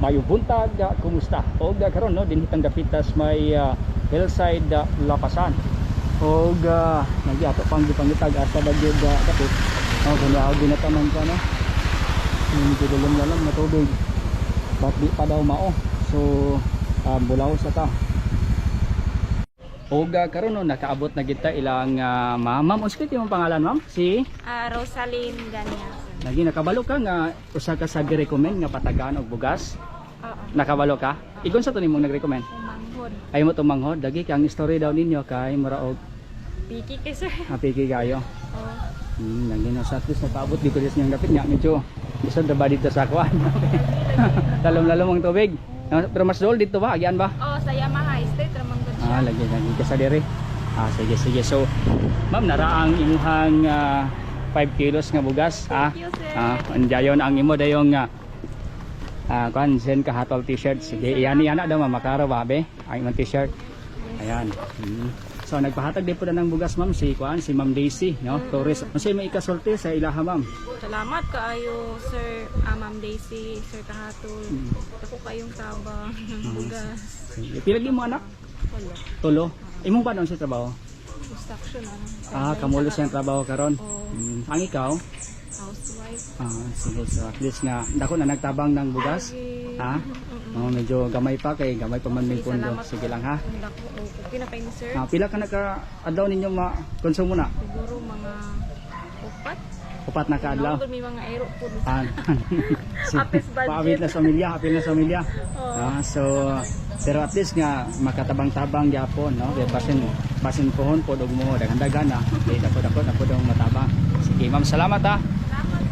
Maayong buntag, kumusta? Og karon, no, dinhi tang dapitas may hillside, Lapasan. Og nagyato pang gipangitag asa ba gyud dapit. Oh, kung ginataman ka, no. Medyo lalom-lalom na tubig. But di pa daw mao. So, bulaw sa ta. Og karon, no, nakaabot na kita ilang ma'am. Ma'am, unsa imong pangalan, ma'am? Si Rosaline Ganya. Lagi nakabalo ka nga usa ka sa gi-recommend nga patagaan og bugas. Oo. Nakabalo ka? Igon sa to nimong nag-recommend. Umanghod. Ay mo tumanghod, lagi kang story daw ninyo kay mura og Piki kay sir. Apiki kayo. Oo. Lagi no, sa at least nakaabot di ko dis niyang dapit nga medyo bisan ra ba dito sa kuan. Lalom-lalom ang tubig. No, pero mas dool dito ba? Agian ba? Oh, sa Yamaha Estate ramang gud siya. Ah, lagi lagi ka sa dire. Ah, sige sige. So, ma'am, nara ang imuhang 5 kilos nga bugas, ah. Thank you, sir. Ah, andayon ang imo dayong kuan Zen Kahatol t-shirt. Sige, iyan iyan na daw, ma'am, makaro ba be? Ang imong t-shirt. Ayan. So nagpahatag din po na ng bugas, ma'am, si kuan si Ma'am Daisy, no? Torres. Unsa may ikasulti sa ilaha, ma'am? Salamat kaayo, sir, Ma'am Daisy, Sir Kahatol. Ako kayong tabang ng bugas. Sige. Pila gyud mo anak? Wala. Tulo. Imong ba sa trabaho? Construction ano. Ah, kamulo siyang trabaho karon. Oo. Ang ikaw? Housewife. Ah, sige. So at least nga dako na nagtabang ng bugas. Sige. Ha? Oh, medyo gamay pa kay gamay pa man may Sige, pondo. salamat. Sige lang ha. Ang dako. Okay na kayo ni sir. Ah, pila ka naka adlaw ninyo ma konsumo na? Siguro mga 4. 4 na ka adlaw. Naman may mga ero po. Ah, Apis budget. Paawit na sa pamilya, apil na sa pamilya. Oo. Ah, so pero at least nga makatabang-tabang gyapon, no? Kaya basin basin pohon pod og mo daghan-daghan na. Kay dako-dako na pod ang matabang. Sige, ma'am, salamat ha.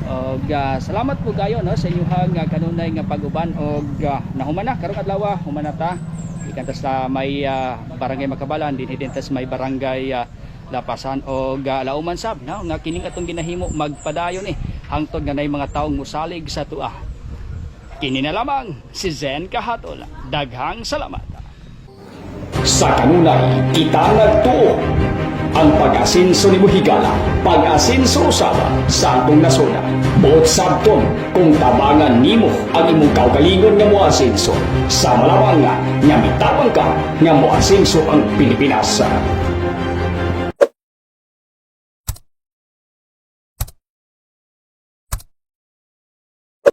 Og salamat po kayo, no, sa inyong kanunay nga pag-uban og nahuman na karong adlaw, human na ta. Ikan ta sa may barangay Makabalan, dinhi din ta sa may barangay Lapasan og lauman sab, no, nga kining atong ginahimo magpadayon eh hangtod nga nay mga taong musalig sa tua. Kini na lamang si Zen Kahatol. Daghang salamat. Sa kanunay, kita nagtuo. Ang pag-asinso ni Buhigala, pag-asinso usaba sa atong nasuna. Buot sabton kung tabangan nimo ang imong kaugalingon nga moasinso. Sa malamang nga, nga mitabang ka nga moasinso ang Pilipinas.